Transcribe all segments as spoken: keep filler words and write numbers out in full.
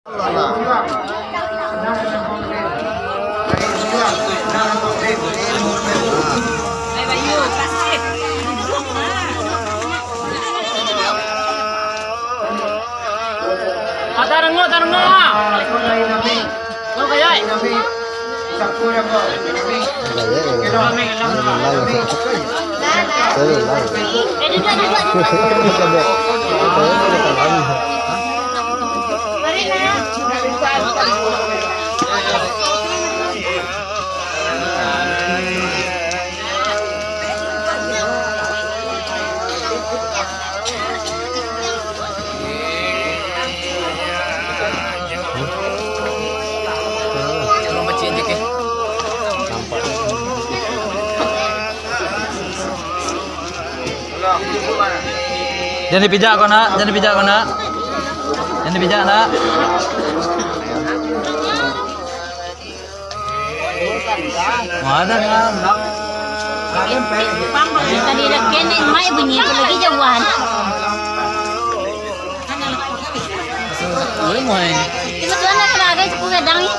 Ah, tarangok, tarangok, ah. Kau kayai. Jan dipijak ko, nak. Jan dipijak ko, nak. Jan dipijak, nak. Wah, dah, dah, dah. Pang, kalau tadi dah kena, mai bunyi tu lagi jauhan. Boleh, mai. Cuma tuan nak kena agak cukup gadang ni.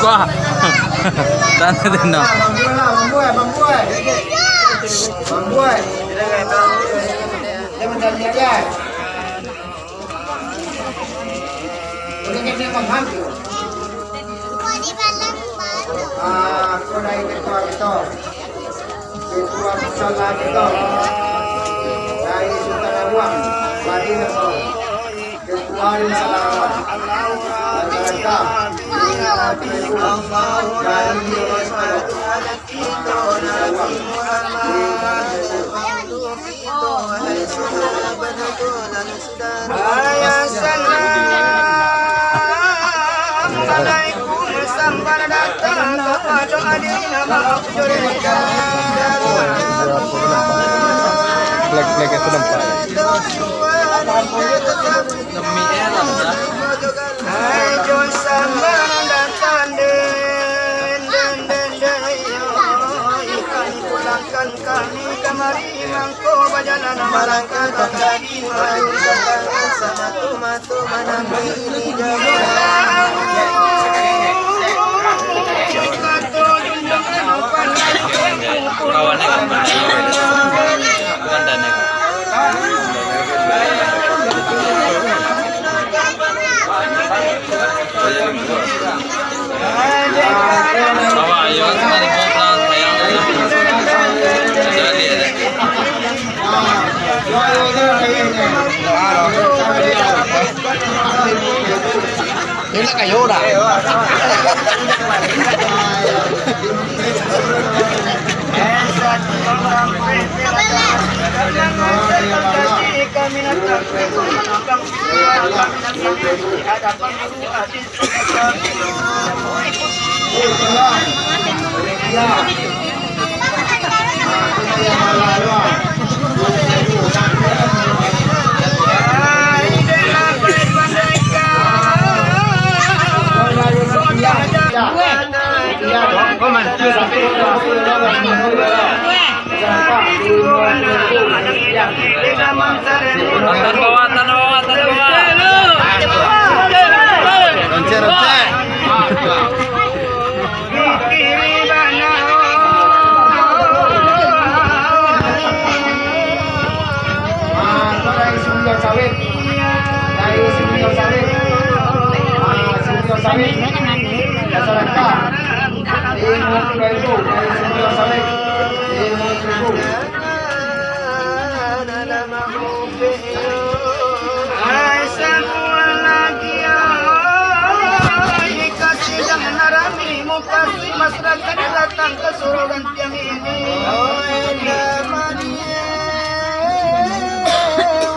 Wah. Tanah tenang. Mambuai, mambuai. Mambuai. Dia mencari dia. Ulun kecek paham tu. Ah, aku dari ketua kita. Ketua musala kita. Dari Sultan Abuang. Bali Nasional. Ketua di musala. Masyarakat. Dari Sultan Abuang. Assalamualaikum, sambah datang kapado hadirin. Flag-flag itu nampak. Hai, jo sambah datang, den, den, den, den, yo, ikan pulangkan kami kamari. Mangko bajalan marangkak tadi, maju datang samato-mato manamui ini jalan. Kawan ni kan. Bukan dana. Bawa, ayo, kembali ke sayang. Jadi, Enak kayo dah. Tanah bawah, tanah bawah, tanah bawah. Ronceng, ronceng. Ah, tu dari Sumber Sawit. Dari Sumber Sawit. Ah, Sumber Sawit. Masyarakat. Lima puluh ribu dari Sumber Sawit. Lima puluh ribu. Hai, samua lagi, oi, ka sidang narami, mukasuik masyarakat datang ka surau Gantiang ini. Oi, damani,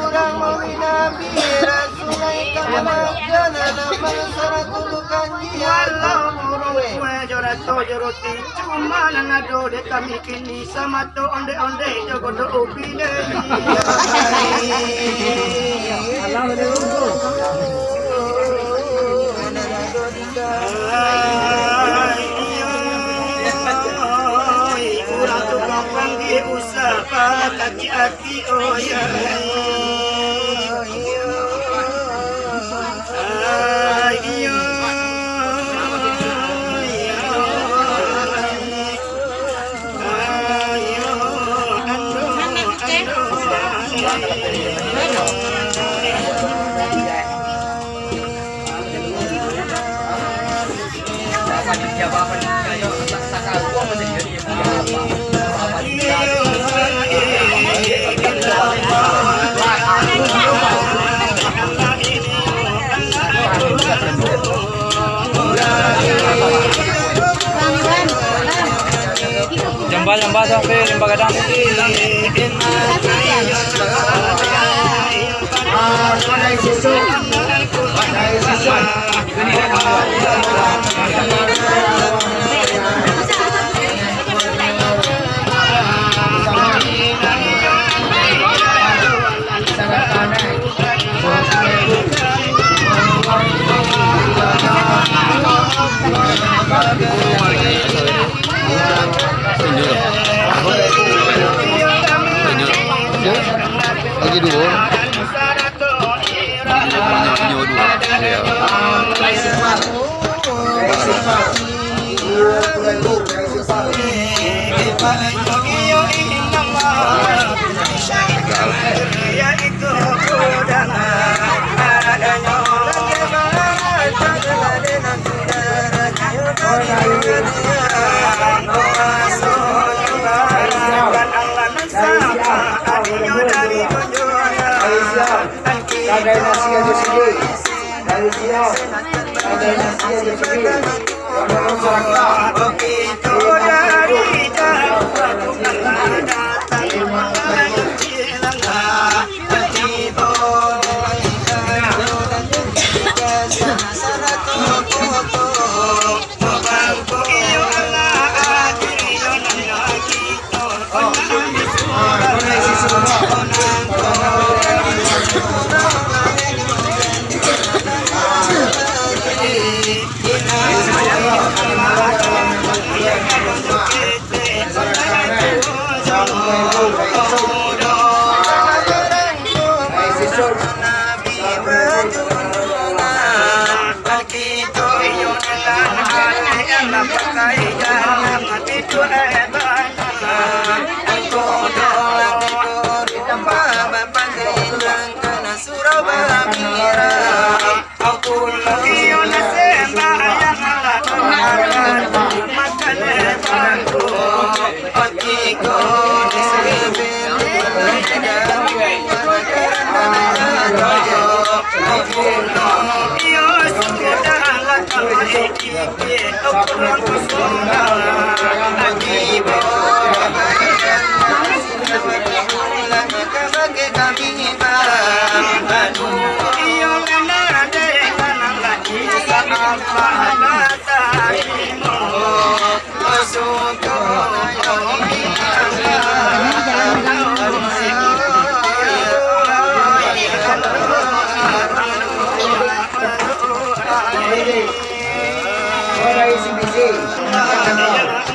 urang maulid Nabi, Rasul naik ka Makkah, nan amal sarato bukan dia. Walau burung kue jo rato jo roti. Cuma nan ado dek kami kini, samato ondeh-ondeh jo godok ubi deh. Urang tukang panggil usah pakacik ati, oh ya. Lagi duo. Inyo, inyo duo.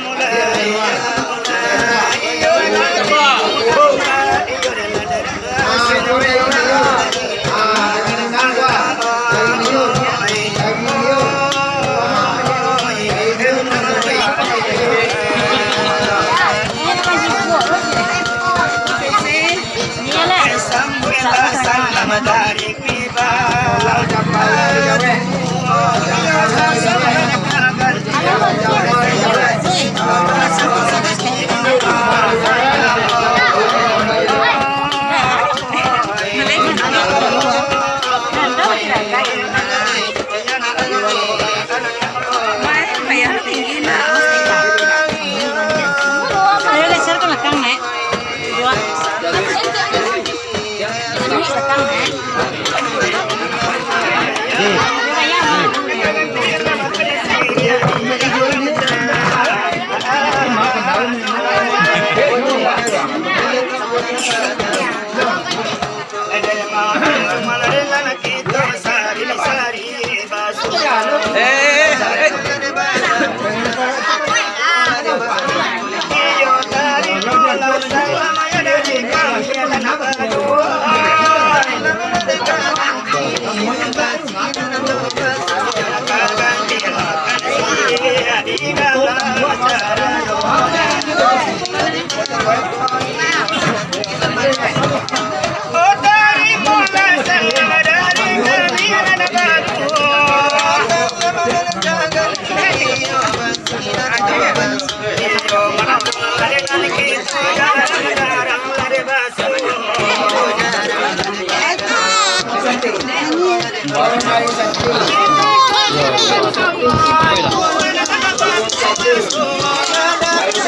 Yo. Ayo geser ke belakang, Nek. Dua.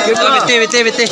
Betul, betul, betul.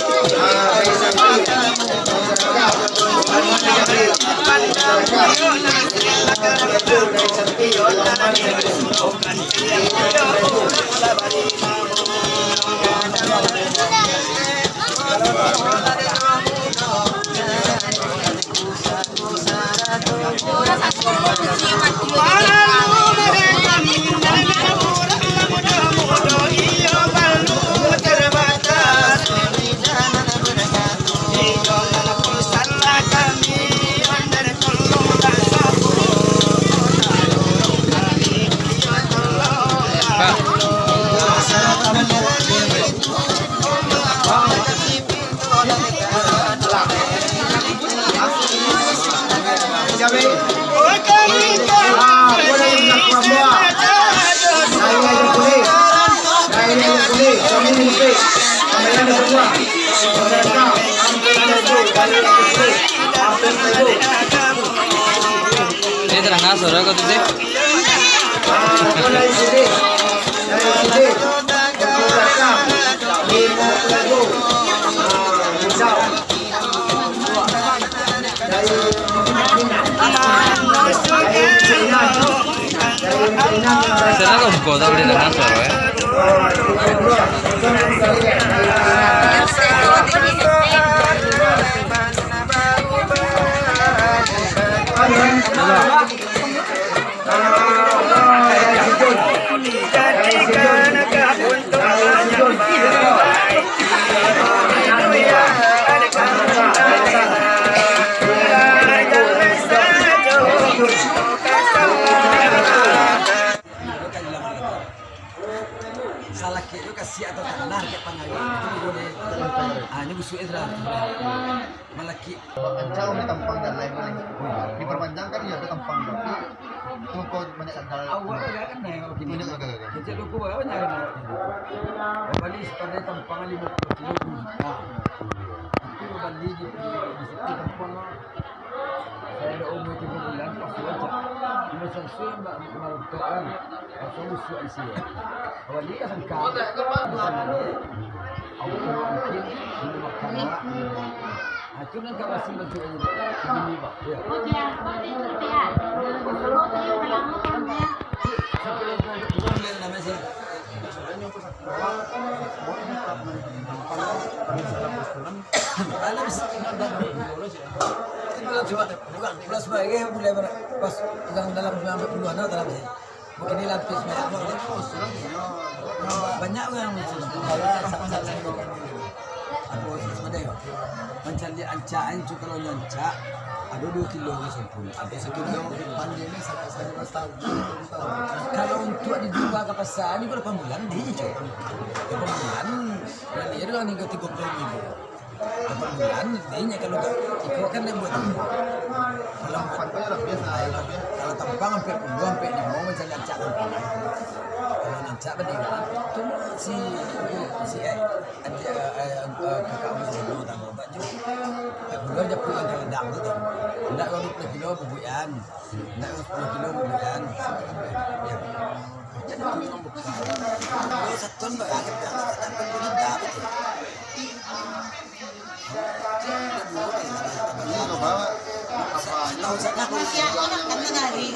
Ini terdengar suara kau tu, sih? Sana kau buka, tak boleh dengar suara, ya. Salakik tu kasiak atau tanah, kek pangari. Itu boleh. Ah, ini busuk, Ezra. Malakik. Ancak urang tampang jan lai, diperpanjangkan, iyo, ado tampang tu. Itu kok banyak gagal. Awak tu kan, eh, banyak gagal. Kecil tu kok banyak gagal. Bali sepandai tampang limo puluah kilo tu. Nah, itu bali di, di situ tampang. Saya ada umur tiga bulan, pas wajar. Cuma saya suruh mbak marotok kan. Langsung busuk isi. Awak ni kan sangka. Bukan ni. Awak tu mungkin, dia makan awak. Ah, tu nan kawasi bantuak ni. Begini, Pak. Ya. Sampai dia bukan dia nama saya. Bukan, bukan sebagai bulan pas pegang dalam sembilan puluhan lah dalam saya. Mungkin ini lapis banyak. Banyak orang yang mancaliak ancak, itu kalau nyo ancak, ado duo kilo ka sampulu, ado sakilo. Kalau untuak dijua ka pasa, ni lapan bulan, deh, Cok. Lapan bulan, dan dia ado nan tigo puluah ribu. Lapan bulan, deh, kalau ka, iko kan dia buat. Kalau, kalau tampang ampek puluah, ampek limo, mancaliak ancak tampang. Kalau ancak berdiri, tu si, si, eh, ada, eh, eh, kakak orang satu tahu. Ampek puluah aja pulang ka ladang tu, tu. Indak kalau duo puluah kilo bubuikan. Indak kalau sapuluah kilo bubuikan. Ya. Jadi tu memang bukan. Kalau satuan barang, kita tak perlu denda, betul. Ini lo bawa. Apa? Tahu sana. Manusia orang kan menari.